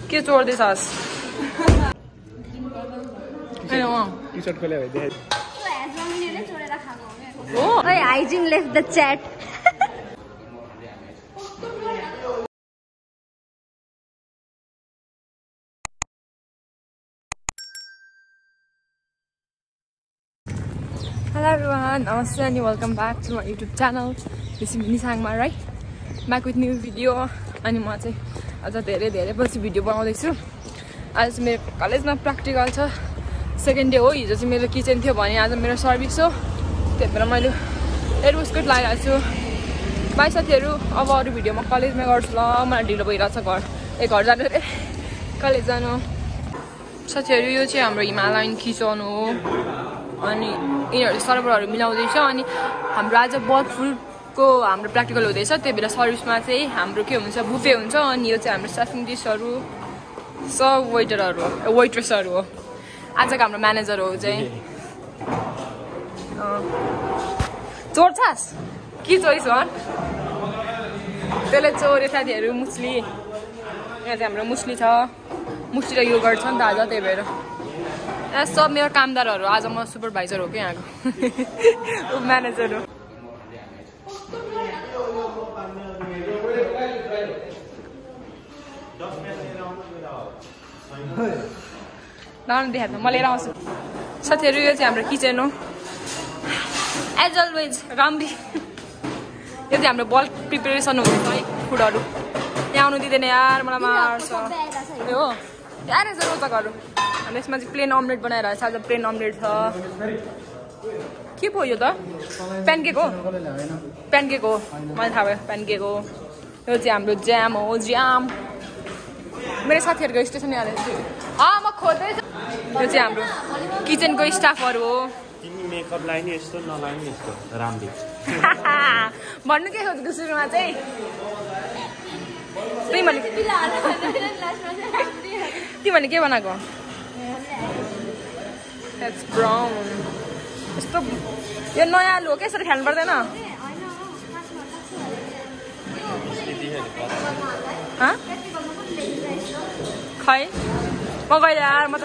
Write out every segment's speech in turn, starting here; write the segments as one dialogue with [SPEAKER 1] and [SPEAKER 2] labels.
[SPEAKER 1] के चोर्दैछस्
[SPEAKER 2] टी-शर्ट खोले भए
[SPEAKER 3] Oh, Hygiene left the chat.
[SPEAKER 1] Hello everyone, namaste and welcome back to my YouTube channel. This is Nisangma, right? Back with new video. अनि म चाहिँ आज धेरै पछि भिडियो बनाउँदै छु। आज मेरो कलेजमा प्र्याक्टिकल छ, सेकेन्ड डे हो। हिजो चाहिँ मेरो किचन थियो भने आज मेरो सर्भिस हो, त्यही भएर मैले एयर बिस्कुट लगाइरहेको छु। बाइ साथीहरू, अब अरू भिडियो म कलेजमा गर्छु ल। मलाई ढिलो भइरहेछ घर जानु रे, कलेज जानु। साथीहरू यो चाहिँ हाम्रो हिमालयन किचन हो अनि यिनीहरू सर्भरहरू मिलाउँदैछ। अनि हाम्रो आज बर्ड फुडको हाम्रो प्र्याक्टिकल हुँदैछ, त्यही भएर सर्भिसमा चाहिँ हाम्रो के हुन्छ बुफे हुन्छ। अनि यो चाहिँ हाम्रो सर्भिङ डिसहरू सब वेट्रेसहरू हो। आजको हाम्रो म्यानेजर हो चाहिँ चोर्छस् के चोइस हो त्यसले चोरे साथीहरू। मुस्ली यहाँ चाहिँ हाम्रो मुस्ली छ, मुस्ली र योगर्ट छ नि त आज, त्यही भएर यहाँ सब मेरो कामदारहरू। आज म सुपरभाइजर हो कि यहाँको म्यानेजर हो। लानु देखाएको म लिएर आउँछु साथीहरू। यो चाहिँ हाम्रो किचन हो एज अलवेज राम्री। यो चाहिँ हाम्रो बल्क प्रिपेरेसन हुन्छ है फुडहरू। यहाँ आउनु दिँदैन यार, मलाई मार्छ हो यार। यसो रोचकहरू हामी यसमा चाहिँ प्लेन अमलेट बनाइरहेको छ। आज प्लेन अमलेट छ। के पो यो त? प्यानकेक हो, प्यानकेक हो, मलाई थाहा भयो प्यानकेक हो। यो चाहिँ हाम्रो ज्याम हो, ज्याम। मेरो साथीहरूको स्टेसन हालेको छु। म खोज्दैछु। यो चाहिँ हाम्रो किचनको स्टाफहरू हो।
[SPEAKER 2] तिमी मेकअप लाइने यस्तो नलाइने यस्तो राम्री
[SPEAKER 1] भन्नु के खोजेको सुरुमा चाहिँ तिमीले के बनाएको? ब्राउन यस्तो यो नयाँ आलु हो क्या, यसरी खानु पर्दैन। खै म गएँ यार, म त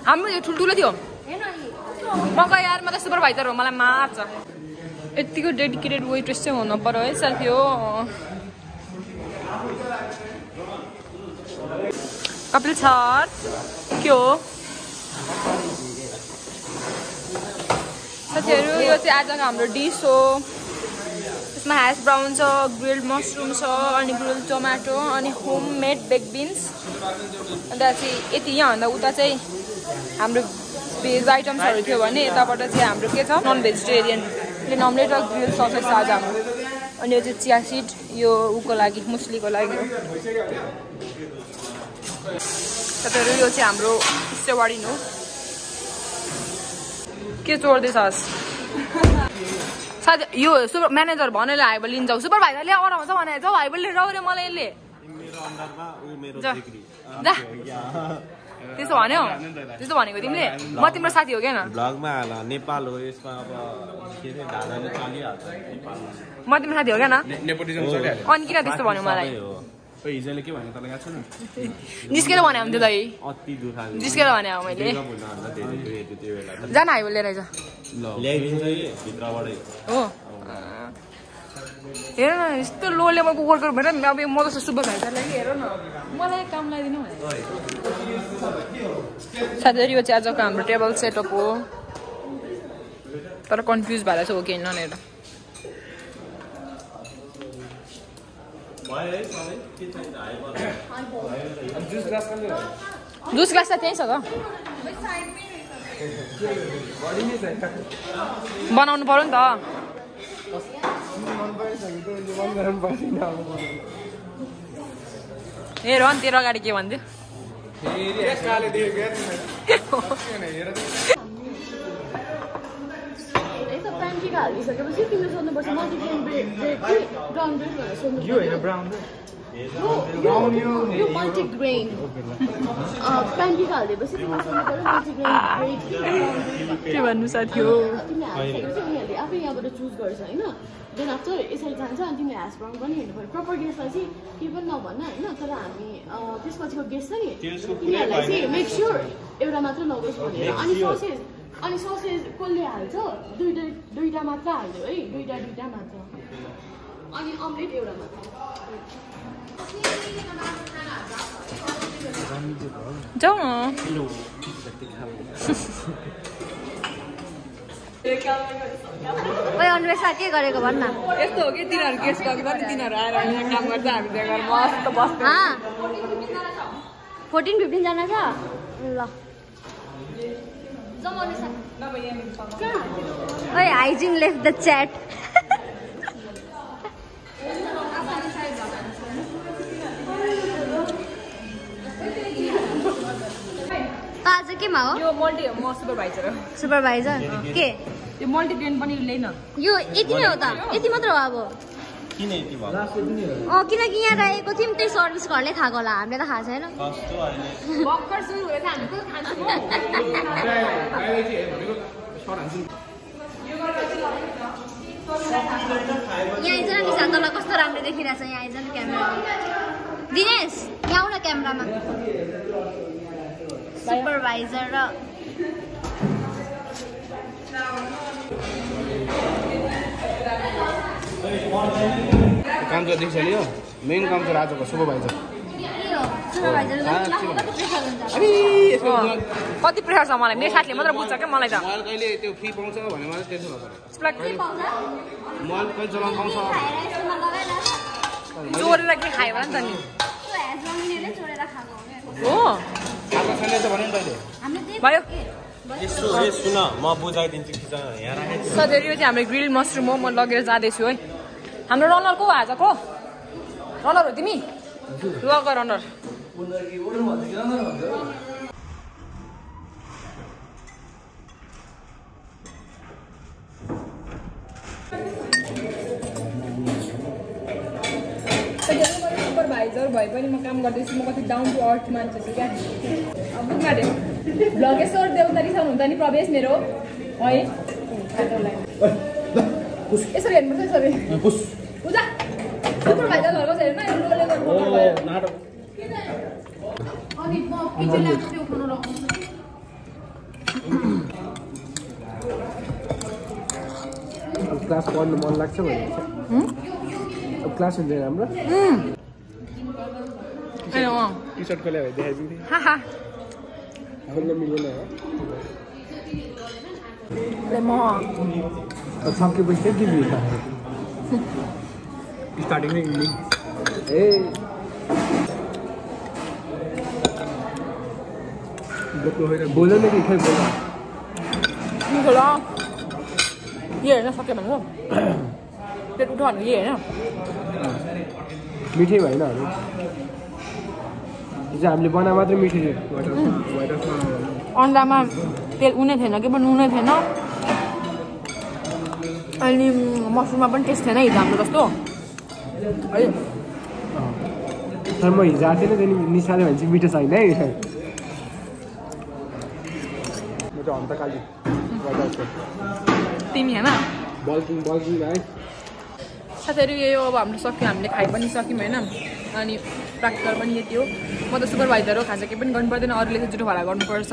[SPEAKER 1] हाम्रो यो ठुल्ठुलो थियो। म गएँ यार, म त सुपरभाइजर हो, मलाई मार्छ। यतिको डेडिकेटेड वेट्रेस चाहिँ हुनु पर्यो है साथी हो। कपिल सर के हो साथीहरू? यो चाहिँ आजको हाम्रो डिस हो। यसमा ह्यास ब्राउन छ, ग्रिल्ड मसरुम छ, अनि ग्रिल्ड टमाटो, अनि होममेड बेक बिन्स। अन्त चाहिँ यति। यहाँभन्दा उता चाहिँ हाम्रो भेज आइटम्सहरू थियो भने यताबाट चाहिँ हाम्रो के छ नन भेजिटेरियन प्लेन अमलेट र ग्रिल्ड ससेज छ आज हाम्रो। अनि यो चाहिँ चिया सिड, यो उको लागि मुस्लीको लागि हो साथीहरू। यो चाहिँ हाम्रो सेवाडिन हो। के चोर्दैछस् साथी? यो सुपर म्यानेजर भनेर हाइबल लिन्छौ, सुपरभाइजरले अराउँछ भने जाऊ हाइबल लिएर आऊ रे मलाई यसले। त्यसो भन्यो, त्यस्तो भनेको तिमीले? म तिम्रो साथी हो क्या न,
[SPEAKER 2] भ्लगमा हाल। नेपाल हो यसमा, अब के अरे ढाडाले चलिहाल्छ।
[SPEAKER 1] म तिम्रो साथी हो क्या न। अनि किन त्यस्तो भन्यो मलाई?
[SPEAKER 2] हिजोले के भन्यो तँलाई याद छैन?
[SPEAKER 1] निस्केर भने हुन्थ्यो त
[SPEAKER 2] अति दुखा
[SPEAKER 1] निस्केर भने हो मैले। जान हाइबल लिएर आइज
[SPEAKER 2] ल्याइदिन्छ भित्रबाटै
[SPEAKER 1] हो। हेर न यस्तो लो लेभलको वर्कर भएर अब म जस्तो सुपरभाइजरलाई हेर न, मलाई काम लगाइदिनु भने। साथीहरू यो चाहिँ आजको हाम्रो टेबल सेटअप हो, तर कन्फ्युज भएर चाहिँ हो कि नहेर। जुस ग्लास त त्यही छ त, बनाउनु पर्यो नि त। हेर नि तेरो अगाडि के भन्थ्यो?
[SPEAKER 3] हालिसकेपछि तिमीले सोध्नुपर्छ मल्टिग्रेन ब्रेड ब्राउन ब्रेड भनेर सोध्नुपर्छ। यो होइन ब्राउन ब्रेड, यो मल्टिग्रेन प्यानकेक हालिदिएपछि तिमीले सोध्नुपर्छ मल्टिग्रेन ब्रेड के
[SPEAKER 1] भन्नु साथी हो।
[SPEAKER 3] तिमीले हालिसकेपछि उनीहरूले आफै यहाँबाट चुज गर्छ होइन। देन आफ्टर यसरी जान्छ अनि तिमीले ह्यास ब्राउन पनि हेर्नु पऱ्यो प्रपर गेस्टलाई चाहिँ केही पनि नभन्न होइन तर हामी त्यसपछिको गेस्ट छ नि तिनीहरूलाई चाहिँ मेक स्योर एउटा मात्र नगोस् भनेर अनि ससेज कसले हाल्छ दुईटा मात्र हाल्यो है दुईटा मात्र अनि अमलेट एउटा मात्र
[SPEAKER 1] जाउँ न
[SPEAKER 4] ओए अन्वेषा के गरेको भन्न
[SPEAKER 1] यस्तो हो कि तिनीहरू गेस्ट गरेको नि तिनीहरू आएर यहाँ काम गर्छ हामी त्यहाँ गएर मस्त बस्छ
[SPEAKER 4] 14-15 जना छ ल ओए हाइजिन लेफ्ट द च्याट आज केमा हो
[SPEAKER 1] यो मल्टी म सुपरभाइजर हो
[SPEAKER 4] सुपरभाइजर के
[SPEAKER 1] यो मल्टिग्रेन पनि लिएन
[SPEAKER 4] यो यति नै हो त यति मात्र हो अब
[SPEAKER 2] किन यति भयो
[SPEAKER 4] किनकि यहाँ राखेको थियौँ त्यही सर्भिस घरले खाएको होला हामीले त थाहा छैन
[SPEAKER 1] भर्खर सुरु हुँदैछ हामी कति खान्छौँ
[SPEAKER 4] यहाँ आइज न निशा तँलाई कस्तो राम्रो देखिरहेछ यहाँ आइज न क्यामेरा दिनेश यहाँ आऊ न क्यामेरामा सुपरभाइजर र
[SPEAKER 5] काम चाहिँ देखिन्छ नि हो मेन काम चाहिँ आजको सुपरभाइजर
[SPEAKER 1] कति प्रेसर छ मलाई मेरो साथीले मात्र बुझ्छ क्या मलाई त
[SPEAKER 5] मोबाइल कहिले त्यो फ्री पाउँछ भने मलाई टेन्सन हुन्छ मोबाइल कहिले चलाउनु पाउँछ
[SPEAKER 1] चोरेर के खायो होला नि त नि हो भयो
[SPEAKER 2] सुन म बुझाइदिन्छु कि यहाँ राखेको
[SPEAKER 1] सधैँ यो चाहिँ हाम्रो ग्रिल मसरुम हो म लगेर जाँदैछु है हाम्रो रनर को आज को रनर हो तिमी लग रनर सुपरभाइजर भए पनि म काम गर्दैछु म कति डाउन टु अर्थ मान्छे छु क्या अब बुझ्यो भ्लगेश्वर देउता रिसाउनुहुन्छ नि प्रवेश मेरो है यसरी हेर्नुपर्छ यसरी पूजा सुपरभाइजर घरको छ हेर्न यो लोले गर्नु अनि म किचनलाई त्यो खानु लगाउँछु
[SPEAKER 5] क्लास पढ्नु मन लाग्छ भने अब क्लास हुन्छ राम्रो टी सर्ट कसले भयो देखाइदिन्थेँ खोल्न मिलेन हो सकेपछि चाहिँ के भिड स्टार्टिङ नै इन्डिङ ए बोल न कि खै बोल
[SPEAKER 1] ये हेर्न सक्यो भने पेट उठाउनु ये होइन
[SPEAKER 5] मिठै भएन हिजो हामीले बना मात्रै मिठै थियो
[SPEAKER 1] अन्डामा तेल उनै थिएन के पनि नुनै थिएन अनि मसरुममा पनि टेस्ट थिएन हिजो हाम्रो जस्तो है
[SPEAKER 5] तर म हिजो आएको थिएन त्यहाँदेखि निसाले भने चाहिँ मिठो छैन है म चाहिँ हन्तकाली
[SPEAKER 1] तिमी होइन
[SPEAKER 5] बल्किङ है
[SPEAKER 1] साथीहरू यही हो अब हाम्रो सक्यो हामीले खाइ पनि सक्यौँ होइन अनि प्र्याक्टिकल पनि यति हो म त सुपरभाइजर हो खाजा केही पनि गर्नु पर्दैन अरूले चाहिँ जुठो भाडा गर्नुपर्छ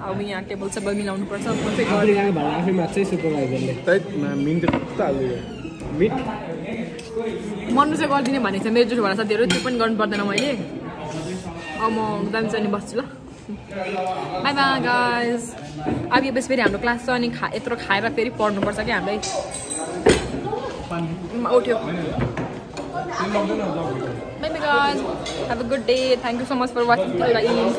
[SPEAKER 1] अब यहाँ टेबल सेबल मिलाउनुपर्छ
[SPEAKER 5] आफैमा चाहिँ सुपरभाइजरले मिट
[SPEAKER 1] मन्नु चाहिँ गरिदिने भनेको छ मेरो जुठो भाडा साथीहरू त्यो पनि गर्नु पर्दैन मैले अब म जान्छ अनि बस्छु ल बाई बाई गाइज अब यो फेरि हाम्रो क्लास छ अनि यत्रो खाएर फेरि पढ्नुपर्छ क्या हामीलाई उठ्यो Bye bye guys, have a good day. Thank you so much for watching till the end.